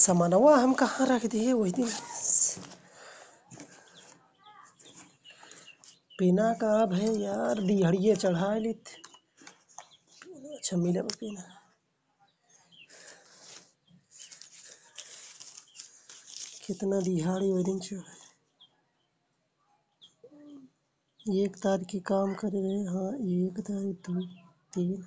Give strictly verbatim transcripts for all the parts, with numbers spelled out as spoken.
समनवा हम कहाँ रख दिए वही दिन। पेना का अब है यार, दिहड़िए चढ़ा लेत। अच्छा, मिला बा पेना। कितना दिहाड़ी वही दिन चढ़ा। एक तारीख के काम करे रहे, हाँ, एक तारीख, दो, तीन,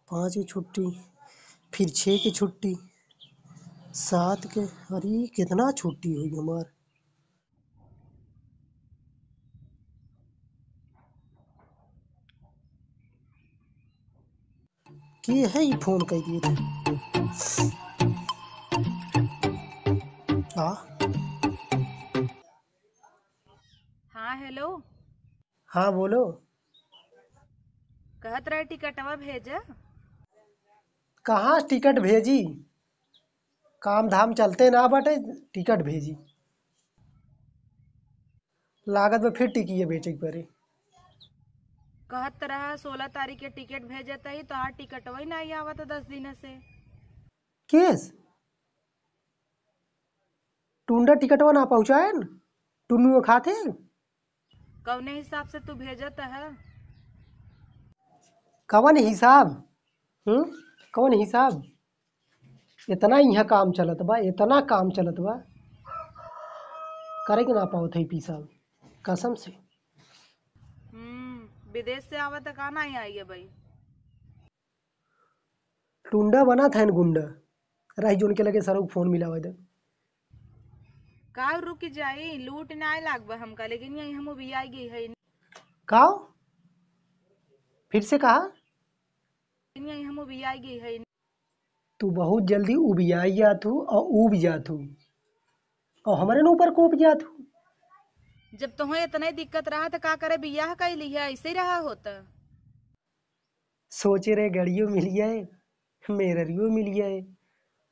पाँच की छुट्टी, फिर छः की छुट्टी, सात के, अरे, कितना छुट्टी हुई हमार। के है ई फोन कर दिए थे? हाँ? हाँ, हेलो। हाँ, बोलो। कहत रहे टिकटवा भेजा। कहाँ टिकट भेजी? काम धाम चलते ना बाटे, टिकट भेजी। लागत बा फिर टिकिए बेचे के पड़ी। कहत रहा सोलह तारीख के टिकट भेजत ही, तो आज टिकटवा ही नाहीं आवत दस दिन से। केस? टुंडा टिकटवा ना पहुँचाए न? टुन्नुओ खाते? कौने हिसाब से तू भेजत है? कवन हिसाब? हम्म? कवन हिसाब? इतना इहाँ काम चलत बा, इतना काम चलत बा, करे के ना पावत है पीसा, कसम से। हम्म, विदेश से आवत है, का नाहीं आई है भाई? टुंडा बनत है न गुंडा, रही जोन के लगे सरऊ फोन मिलावे दे। का रुक जाई, लूट नाहीं लागबा हमका, लेकिन यही हम उबियाई गई है। का? फिर से कहा? यही हम उबियाई गई है। तू बहुत जल्दी उबियाई जात हू और ऊब जात हू और हमरे न ऊपर कोप जात हू। जब तोहे इतने दिक्कत रहा त का करे बियाह कइली है, ऐसे ही रहा होता। सोचे रहे गड़ियो मिल जाए, मेहररियो मिल जाए,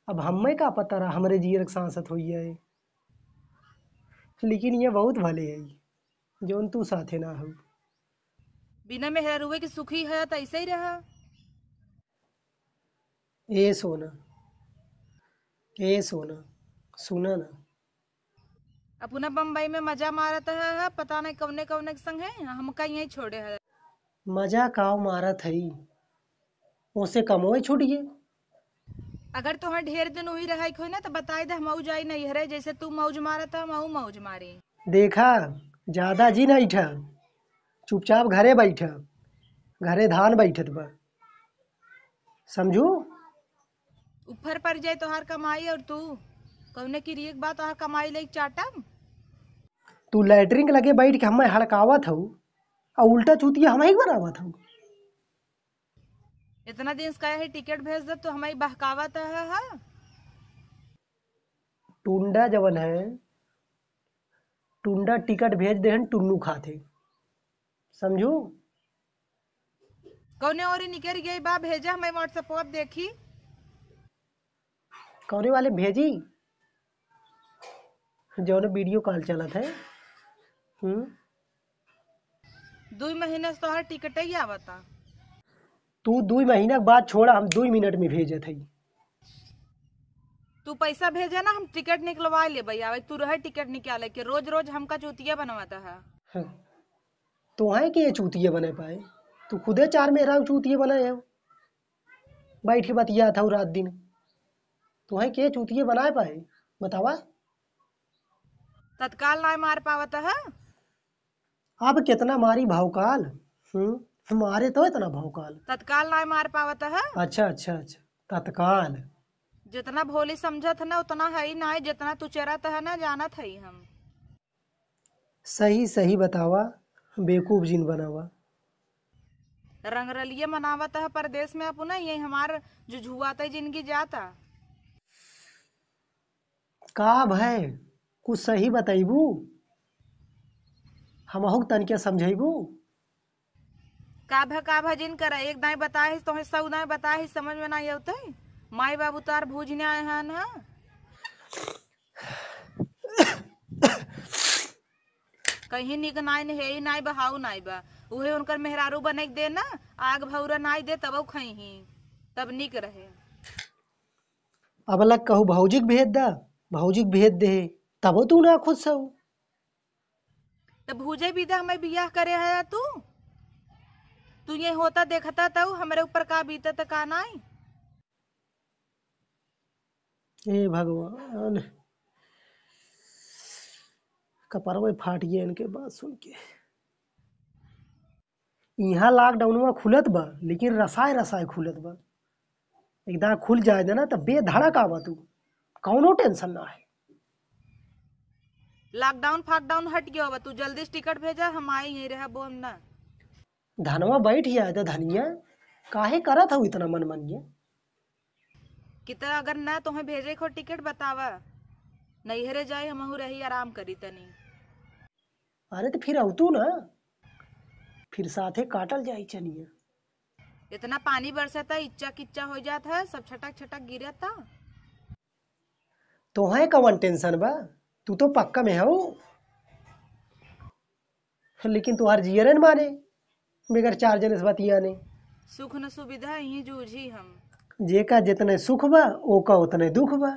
अब हमें का पता रहा हमरे जियर के सांसत होई जाए। लेकिन ये बहुत भले है जौन तू साथे ना हो। बिना मेहररुए के सुखी है त ऐसे ही रहा। ए सोना, ए सोना, सुना ना। अपना बम्बई में मजा मारत है, है, पता नहीं कौने कौने के संग है, हमका यहीं छोड़े है। मजा काव मारत हई, ओसे कमवे छूट गए। अगर तोहर ढेर दिन उही रहे के होई ना, तो बताई दे, हमऊ जाई नैहरे, जैसे तू मौज मारत है, हमऊ मौज मारी। देखा, ज्यादा जी ना ऐठा, चुपचाप घरे बैठा, घरे धान बैठत बा, समझू? ऊपर पड़ जाए तोहार कमाई और तू कौने की रियक बा तोहार कमाई लेके चाटम। तू लैट्रिन के लगे बैठ के हमें हड़कावत हऊ, आ उल्टा चूतिया हमही के बनावत हऊ। इतना दिन से कहे है टिकट भेज दे, तू हमही बहकावत है, है? टुंडा जवन है, टुंडा टिकट भेज देहन टुन्नू खाते, समझू? कौने ओरी निकल गई बा, भेजा हमें WhatsApp पर देखी। कौने वाले भेजी? जौन video call चलत है। हम्म। दुई महीना से तोहार टिकट ही आवता। तू दुई महीना के बाद छोड़ा, हम दुई मिनट में भेजत हई। तू पैसा भेजा ना, हम टिकट निकलवा लेबे। आवे तू रहे टिकट निकाले के, रोज रोज हमका चूतिया बनवाता है। हाँ। तोहे के चूतिया बने पाए? तू खुदे चार मेहरारू चूतिया बनाए हो, बैठ के बतियात हऊ रात दिन। तोहे के चूतिया बनाए पाए, बतावा? तत्काल नाय मार पावत है। अब कितना मारी भौकाल? हम्म, मारे तो इतना भौकाल। तत्काल नाय मार पावत है। अच्छा, अच्छा, अच्छा, तत्काल। जितना भोली समझत है ना, उतना है ही नाय। जितना तू चरत है ना, जानत है हम। सही सही बतावा, बेवकूफ जिन बनावा। रंगरलिया मनावत है परदेस में अपना, ये हमार जुझुआते जिंदगी जाता। का भय, कुछ सही बतैबू, हमहू के तनिका समझैबू? का भय, का भय जिन करा, एक दाई बताए, तोहे सौ दाई बताए, समझ में ना आवते। माई बाबू तार भूजने आए हैं ना। कहीं निक नाई न हेई नाई बा, हाउ नाई बा। उहे उनकर मेहरारू बने के दे ना, आग भौरा नाई दे, तबौ खइहीं, तब निक रहे। अब लग कहू भौजी के भेज दा, भौजी के भेज दे, तबो तू ना खुश हो। तब भूजे बिदा हमें बियाह करे है तू? तू ये होता देखता तऊ हमरे ऊपर का बीतत का नाई? ए भगवान, कपरवे फाट गया इनके बात सुन के। इहाँ लॉकडाउनवा खुलत बा, लेकिन रसाय रसाय खुलत बा। एकदम खुल जाए देना त बेधड़क आवा तू, कौनो टेंशन ना है। लॉकडाउन फाकडाउन हट गया बा, तू जल्दी से टिकट भेजा, हम आई यहीं रहबो हम ना। धनवा बैठ गया है त धनिया, काहे करत हऊ इतना मनमनिया? कि त अगर ना तोहे भेजे को टिकट बतावा, नैहरे जाए हमहू रही आराम करी तनी। अरे त फिर अवतू ना, फिर साथे काटल जाई चनिया। इतना पानी बरसता, इच्चा किच्चा हो जात है, सब छटक छटक गिरता। तोहे कवन टेंशन बा, तू तो पक्का में हऊ। लेकिन तुहार जियरे न माने, बगैर चार जने से बतियाने। सुख न सुविधा यहीं जूझी हम। जेका जितने सुख बा, ओका उतने दुख बा।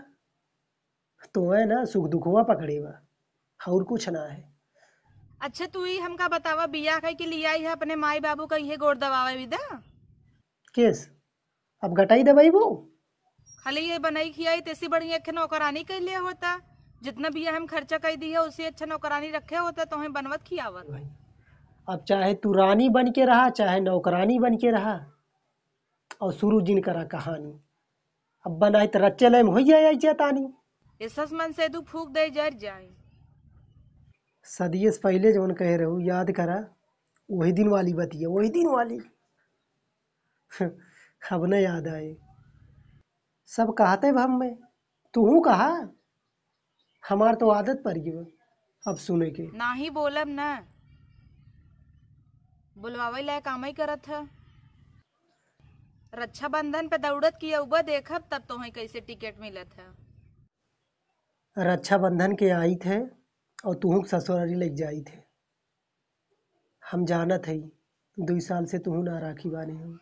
तोहे ना सुख दुखवा पकड़े बा, और कुछ ना है। अच्छा, तू ही हमका बतावा, बियाह कई के लिए आई है अपने माई बाबू का, इहे गोड़ दबावे बिदा? केस, अब गटाई दबाई वो? खाली ये बनाई खियाई, तेसी बढ़िया एक नौकरानी कर लिया होता। जितना बियाह हम खर्चा कर दी है, उससे अच्छा नौकरानी रखे होता, तो हमें बनवत खियावत। भाई, अब चाहे तू रानी बन के रहा, चाहे नौकरानी बन के रहा, और शुरू जिन करा कहानी। अब बनाई त रच्चे लय में होई जाए आई चेतानी। ये सस मन से दू फूक दे जर जाए। सदिये से पहले जवन कहे रहू, याद करा, वही दिन वाली बतिया, वही दिन वाली। अब न याद आए, सब कहते भम में, तूहू कहा। हमार तो आदत पड़ गई बा अब सुने के। नाही बोलब न, बुलवावे लायक कामई करत है। रक्षाबंधन पे दौड़त की अउबा देखब, तब तोहे कैसे टिकट मिलत है। रक्षाबंधन के आइत है और तुहूँ के ससुरारी लग जाइत है। हम जानत हई, दुई साल से तुहूँ ना राखी बाने हो।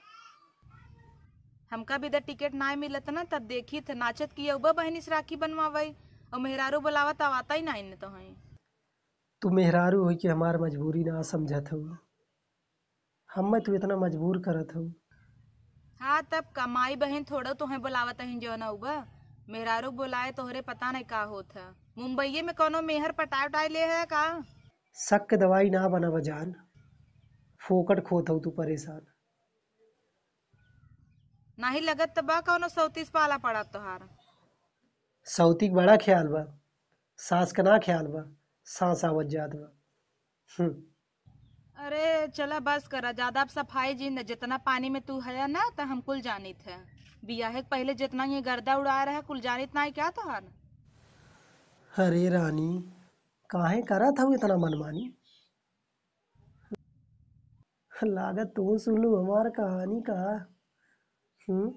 हमका भी त टिकट नाय मिलत ना, तब देखी थे नाचत की अउबा बहनी से राखी बनवावे, और मेहरारू बुलावा तब आता ही ना इन्ने तो हैं। तू मेहरारू होई के हमार मजबूरी ना समझत हो, हमें तू इतना मजबूर करत हो। हाँ, तब का माई बहन थोड़ा तोहे बुलावत हैं जौन अउबा, मेहरारू बुलाए तोहरे पता नहीं का होत है। मुंबईये में कोनो मेहर पटाए उटाए ले है का? शक के दवाई ना बना बजान, फोकट खोत हो तू परेशान। नाही लगत त बा कौनो सौतीस पाला पड़ा तोहार। सौती के बड़ा ख्याल बा, सास का ना ख्याल बा, सांस आवत जात बा। हम्म। अरे चला बस करा, ज्यादा अब सफाई जिन, जितना पानी में तू है ना त हम कुल जानित है। बियाहे के पहले जितना ये गर्दा उड़ा रहा कुल जानित ना है क्या तोहार? अरे रानी, काहे करत हऊ इतना मनमानी? लागत तू सुन लू हमार कहानी का। हम्म?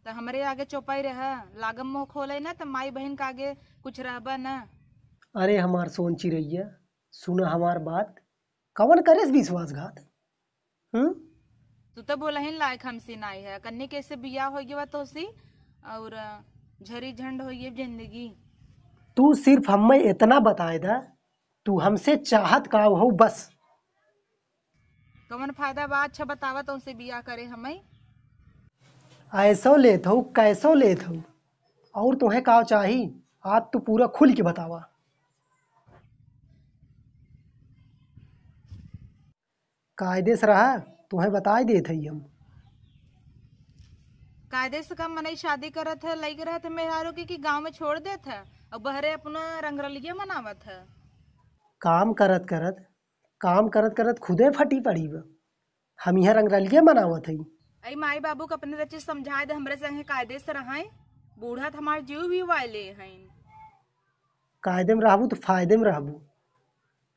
त हमरे आगे चौपाई रह, लागम मुँह खोले ना त माई बहन का आगे कुछ रहबा ना। अरे हमार सोन चिरैया, सुना हमार बात, कवन करेस विश्वासघात? हम्म? तू तो बोलहिन लायक हमसे नाई है, कन्ने कैसे बियाह हो गया तोसी और झरी झंड हो गई जिंदगी। तू सिर्फ हमें इतना बताए दा, तू हमसे चाहत का हो बस। कवन फायदा बा? अच्छा बतावा, तुमसे बियाह करे हमें? ऐसो लेत हो, कैसो लेत हो, और तुम्हें का चाही? आज तू पूरा खुल के बतावा। कायदे से रहा, तुम्हें बताई देत हई हम। कायदे से का मनई शादी करत है, लइके रहत है मेहरारू के कि गाँव में छोड़ देत है और बहरे अपना रंगरलिया मनावत है। काम करत करत, काम करत करत खुदे फटी पड़ी बा। हम यहाँ रंगरलिया मनावत हई। अई माई बाबू के अपने रचे समझाए दे, हमरे संगे कायदे से रहे। बूढ़ा त हमार जीव भी वाले हैं। कायदे में रहबू तो फायदे में रहबू,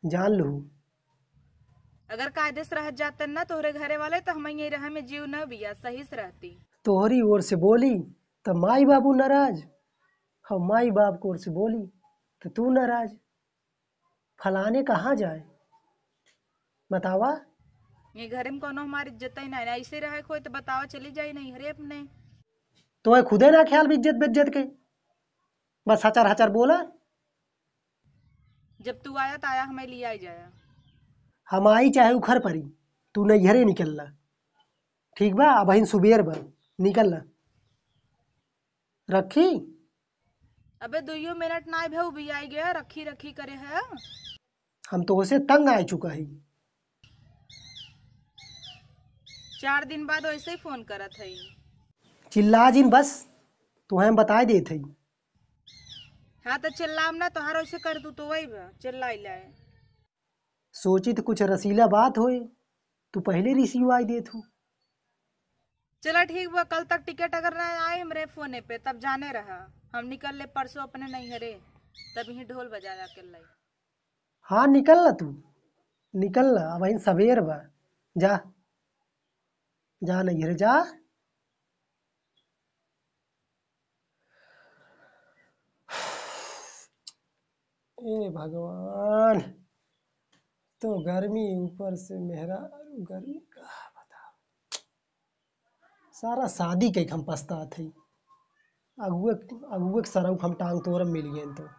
जान लू। अगर कायदे से रहत जातन ना तोहरे घरे वाले, तो हम यहीं रहे में जीव न बिया, सही से रहती। तोहरी ओर से बोली तो माई बाबू नाराज, हम माई बाप की ओर से बोली तो तू नाराज। फलाने कहाँ जाए, बतावा? ये घरे में कोनो हमारी इज्जत ही नहीं, ऐसे रहे कोई तो बतावा, चली जाई नहीं घरे अपने। तो खुदे ना ख्याल भी इज्जत बेज्जत के, बस हचर हचर बोला। जब तू आया त आया, हमें लियाइ जाया। हम आई चाहे उखर परी, तू नैहरे निकल ला। ठीक बा, अबहिन सुबेर बा, निकल ला। रखी? अबे दुइयो मिनट नाइ भे, उ भी आई गया, रखी रखी करे है। हम तोहसे तंग आइ चुका ही। चार दिन बाद वैसे ही फोन करत है। चिल्ला जिन बस, तोहे हम बताइ देत हई। हाँ त चिल्लाम ना, तोहार वैसे कर तू तो वही बा, चिल्लाई लाए। सोची त कुछ रसीला बात होए, तू पहिले रिसिवाइ देत हू। चला ठीक बा, कल तक टिकट अगर ना आए हमरे फोने पे, तब जाने रहा, हम निकल ले परसों अपने नैहरे, तब यहीं ढोल बजाया के लाई। हाँ, निकल ला तू, निकल ला, अबहिन सबेर बा, जा, जा नैहरे जा। ए भगवान, तो गर्मी ऊपर से मेहरारू गर्मी का बताओ। सारा शादी कइके हम पछतात हई। अगुए, अगुए के सरऊ के हम टांग तोरब मिल गए तो।